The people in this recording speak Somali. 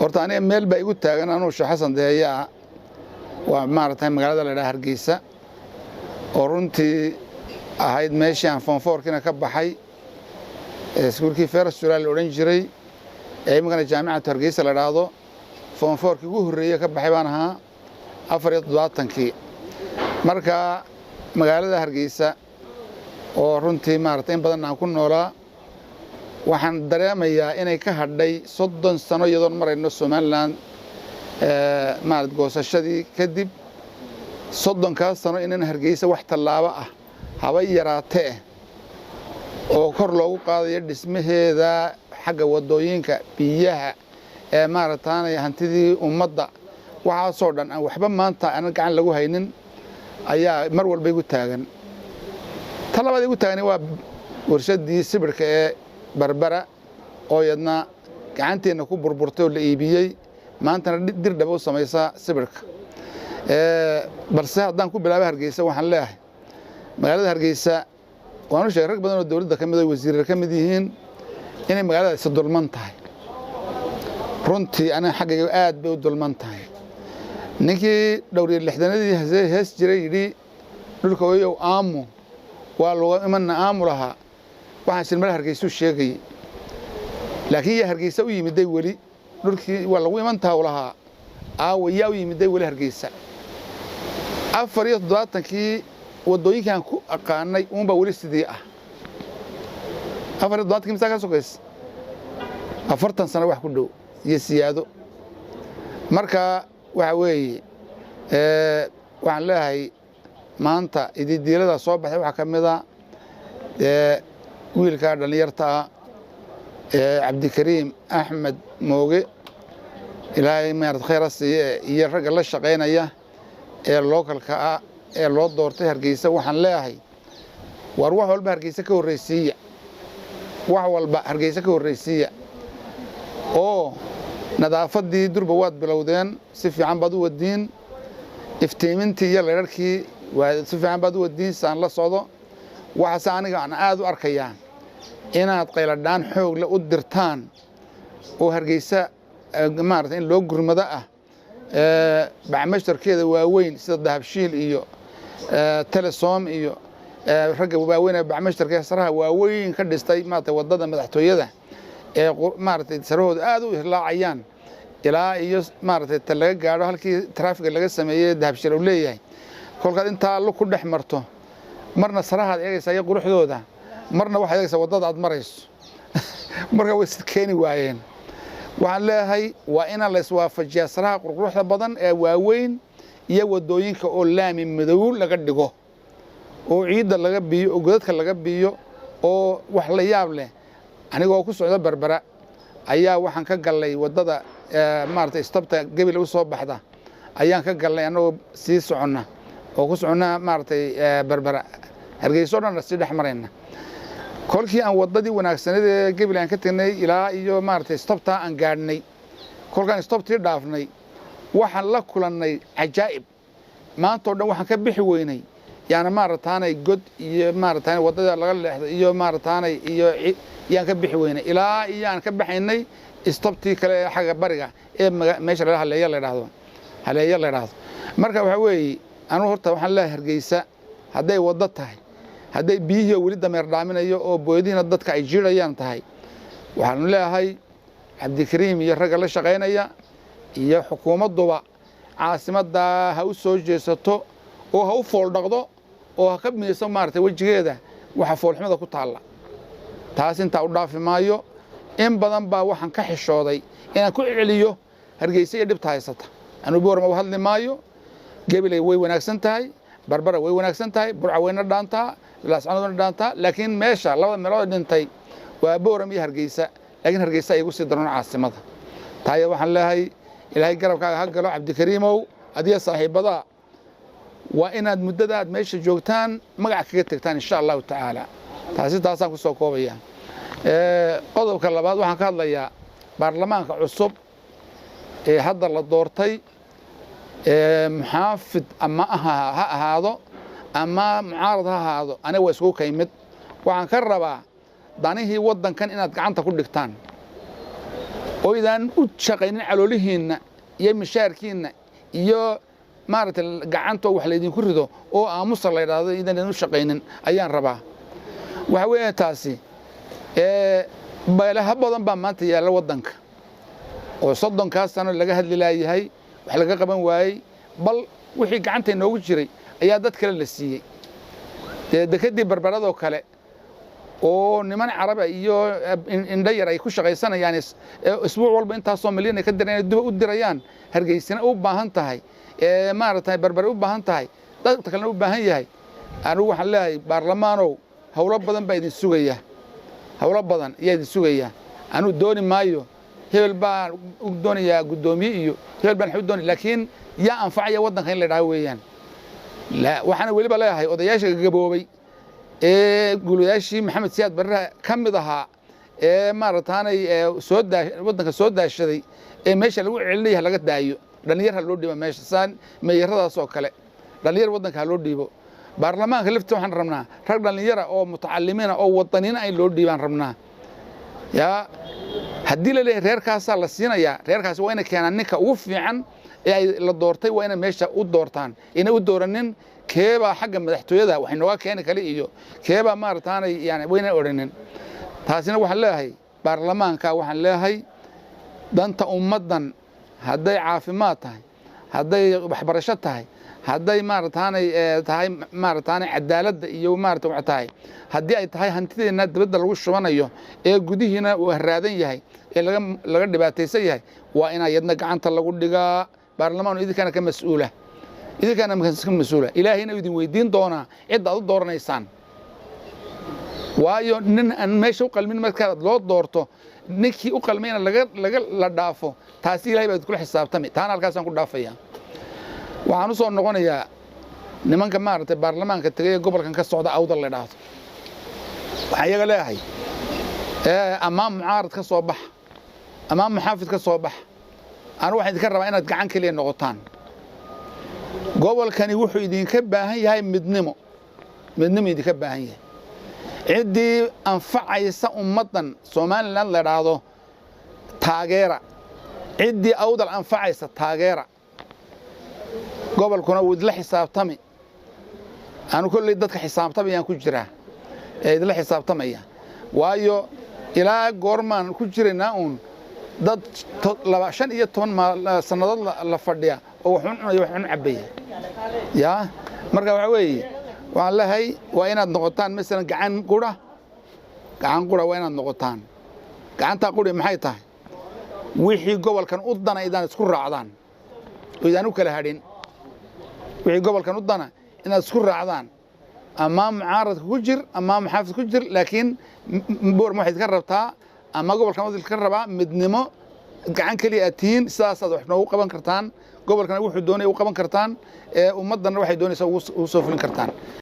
Horta aniga meel baa igu taagan, anuu Sheekh Xasan Deheeye ah, waa maaragtay magaalada la idhaha Hargeysa, oo runtii ahayd meeshii aan form four-kiina ka baxay, iskuulkii Feras Julaal la odhan jiray ee iminkana Jaamicatu Hargeysa la idhaahdo. Form four-kii ugu horreeye ka baxay baan ahaa 74-kii. Marka magaalada Hargeysa oo runtii maaragtay in badan aan ku noolaa, waxaan dareemayaa inay ka hadhay 30 sano iyadoon marayno Somaliland maarata goosashadii kadib, 30-kaas sano inan Hargeysa wax tallaabo ah haba yaraatee oo kor loogu qaadayo dhismaheeda xagga waddooyinka, biyaha, ee maaragtaanay hantidii ummadda, waxaasoo dhan aan waxba maanta aanan gacan lagu haynin ayaa mar walba igu taagan. Ta labaad igu taagani waa warshaddii sibirka ee Barbara oo yadna gacanteenna ku burburtay oo la iibiyey, maantana dir dhaba u samaysa sibirka. Balse haddaan ku bilaabo Hargeysa, waxaan leeyahay magaalada Hargeysa waan u sheegay rag badan oo dowladda ka mid oo wasiirar ka mid yihiin inay magaaladaasi dulman tahay. Runtii aniga xaggayga aad bay u dulman tahay. Ninkii dhowr iyo lixdanadii hees jiray yidhi dhulka oyow aamu waa laga imanna aamu lahaa, waxaan shirmada Hargeysuu sheegayey, laakiin yaa Hargeysa u yimiday weli? Dhulkii waa lagu imantaa lahaa, aawa yaa u yimiday weli Hargeysa? 74-kii waddooyinkaan ku aqaanay uunbaa weli sidii ah. 74-kii misaa ka sokaysa 40 sano wax ku dhow iyo siyaado. Marka waxa weeye, waxaan leeyahay maanta ididiilada soo baxay waxaa ka mid a wiilkaa dhallinyarta ah ee Cabdikariim Axmed Mooge, Ilaahay maarad khayr ha siiye, iyo ragga la shaqaynaya ee local-ka ah ee loo doortay Hargeysa. Waxaan leeyahay war wax walba Hargeysa ka horreysiiya, wax walba Hargeysa ka horreysiiya, oo nadaafaddii durba waad bilowdeen, si fiican baad u wadiin, iftiimintii iyo laydharkii waa si fiican baad u wadiin saan la socdo. Waxaase aniga aan aad u arkayaa inaad qayladhaan xoogle u dirtaan oo Hargeysa maarata in loo gurmado ah, bacmashtarkeeda waaweyn sida Dahabshiil iyo Telesom iyo ragga waaweyn ee bacmashtarka saraha waaweyn ka dhistay maarata waddada madaxtooyada ee maaragtay sarahooda aad u islaacayaan ilaa iyo maaragtay ta laga gaadho halkii traafiga laga sameeyey Dahabshiil uu leeyahay. Kolkaad intaa lu ku dhex marto, marna sarahaad eegaysaa iyo quruxdooda, marna waxaad eegaysaa waddada aad marayso. Marka way is keeni waayeen. Waxaan leeyahay waa inaan la iswaafajiyaa saraha qurquruxda badan ee waaweyn iyo waddooyinka oo laami madow laga dhigo oo ciidda laga biyo oo godadka laga biyo. Oo wax la yaab leh, anigoo ku socda Berbera ayaa waxaan ka gallay waddada maaragtay istabta Gebile u soo baxda ayaan ka galnay, annagoo sii soconna oo ku soconna maaragtay Berbera, Hargeysa o dhan sii dhex marayna. Kolkii aan waddadii wanaagsaneed ee Gebile aan ka tegnay ilaa iyo maaragtay stobtaa aan gaadhnay, kolkaan stobtii dhaafnay, waxaan la kulannay cajaa'ib. Maanta oo dhan waxaan ka bixi weynay yaana maaragtaanay god iyo maaragtaanay waddada laga leexday iyo maaragtaanay iyo yaan ka bixi weynay ilaa iyo aan ka baxaynay stobtii kale ee xagga bariga ee meesha la Haleeya la idhaahdo, Haleeya la idhaahdo. Marka waxaa weeye, anugu horta waxaan leeyahay Hargeysa hadday waddo tahay, hadday biyihii oo weli dameer dhaaminayo oo booyadihiina dadka ay jiidhayaan tahay, waxaanu leeyahay Cabdikariim iyo ragga la shaqaynaya iyo xukuumadduba caasimaddaa ha u soo jeesato oo ha u fooldhaqdo oo ha ka miiso maaragtay wejigeeda waxa foolxumada ku taalla. Taas intaa u dhaafi maayo. In badan baa waxaan ka xishooday inaan ku celiyo Hargeysa iyo dhibta haysata. Anuu Boorama u hadli maayo. Gabiley way wanaagsan tahay, Barbara way wanaagsan tahay, Burca wayna dhaantaa, Laascanood wayna dhaantaa, laakiin meesha labada meelood dhintay waa Booram iyo Hargeysa. Laakiin Hargeysa ay igu sii daroon caasimada taaya. Waxaan leeyahay Ilaahay garabkaaga ha galo, Cabdikariimow, adiga saaxiibadaa. Waa inaad muddada aad meesha joogtaan magac kaga tegtaan, insha Allahu tacaala. Taasi taasaan ku soo koobaya. Qodobka labaad waxaan ka hadlayaa baarlamaanka cusub ee hadda la doortay, muxaafid ama ha ahaado ama mucaarad ha ahaado, aniga waa isugu kaymid. Waxaan ka rabaa danihii waddankan inaad gacanta ku dhigtaan. Oo idaan u shaqaynin caloolihiinna iyo mishaarkiinna iyo maaragtay gacantoo wax laydinku rido oo aamusa la yidhaahdo idaan u shaqaynin ayaan rabaa. Waxa weeye taasi beelaha badan baa maanta yaalla waddanka oo 30-kaas sano laga hadli laayahay, wax laga qaban waayey, bal wixii gacanta inoogu jiray ayaa dad kale la siiyey. Dee dekedii Barbaradoo kale oo niman Caraba iyo indho yar ay ku shaqaysanayaan, isbuuc walba intaasoo milyan ay ka dirayaan, duba u dirayaan, Hargeysina u baahan tahay, maaragtay Barbare u baahan tahay, dadka kalena u baahan yahay. Anigu waxaan leeyahay baarlamaanow, howlo badan baa idin sugaya, howlo badan ayaa idin sugaya. Anigu dooni maayo hebel baan u doonayaa guddoomiye iyo hebel baan u doonaya, laakiin yaa anfacaya waddanka in la idhaha weeyaan. Waxaana weliba leeyahay odayaasha gaboobay ee guulayaashii Maxamed Siyaad Barre ka mid ahaa ee maaragtaanay soo waddanka soo daashaday ee meesha lagu celinaya laga daayo, dhalinyar ha loo dhiibo meesha, saan meeyaradaas oo kale dhalinyar waddanka ha loo dhiibo. Baarlamaanka laftiisa waxaan rabnaa rag dhalinyara oo mutacalimiina oo wadaniina ay loo dhiibaan rabnaa. Yaa haddii la leeyahay reerkaasaa la siinayaa, reerkaasi waa inay keenaan ninka ugu fiican ee ay la doortay, waa inay meesha u doortaan, inay u dooranin keebaa xagga madaxtooyada wax inooga keeni kale iyo keebaa maaragtaanay, yani waynay odhanin. Taasina waxaan leeyahay baarlamaanka, waxaan leeyahay danta ummaddan hadday caafimaad tahay, hadday waxbarasho tahay, hadday maaragtaanay tahay maaragtaanay cadaaladda iyo maarata wax tahay, haddii ay tahay hantideenna dibadda lagu shubanayo ee gudihiina uu haraadan yahay ee laga dhibaataysan yahay, waa inaa yadna gacanta lagu dhigaa. Baarlamaanu idinkana ka mas-uula, idinkana ka mas-uula, Ilaahayna idin weydiin doonaa cidda aad u dooranaysaan. Waayo nin aan meesha u qalmin markaad loo doorto, ninkii u qalmayna laga la dhaafo, taasi Ilahay baa idinkula xisaabtami. Taana halkaasaan ku dhaafaya. Waxaan u soo noqonayaa nimanka maaragtay baarlamaanka tegay ee gobolkan ka socda Awdal la idhaahdo. Waxaan iyaga leeyahay amaa mucaarad ka soo bax amaa muxaafid ka soo bax, anigu waxaan idinka rabaa inaad gacan keliya noqotaan. Gobolkani wuxuu idinka baahan yahay midnimo, midnimo idinka baahan yahay. Ciddii anfacaysa ummaddan Somaliland la idhaahdo taageera, ciddii Awdal anfacaysa taageera. Gobolkuna wuu idinla xisaabtami. Anu kolley dadka xisaabtamayaan ku jiraa ee idinla xisaabtamaya, waayo ilaa goormaan ku jiraynaa uun dad 15 sannadood la fadhiya oo waxun cunaya waxun cabbaya? Yaa marka waxaa weeye waxaan leeyahay waa inaad noqotaan masalan gacan qura, gacan qura waa inaad noqotaan. Gacantaa quri maxay tahay? Wixii gobolkan u dana idaan isku raacdaan oo idaan u kala hadhin. Wixii gobolkan u dana inaad isku raacdaan, ama mucaaradka ku jir ama muxaafid ku jir, laakiin Boorma waxayd ka rabtaa ama gobolkan waxayd ka rabaa midnimo, gacan keliya aad tihiin. Sidaasaad wax noogu qaban kartaan, gobolkana wuxuu doonaya u qaban kartaan, ummaddanna waxay doonaysaa ugu soo fulin kartaan.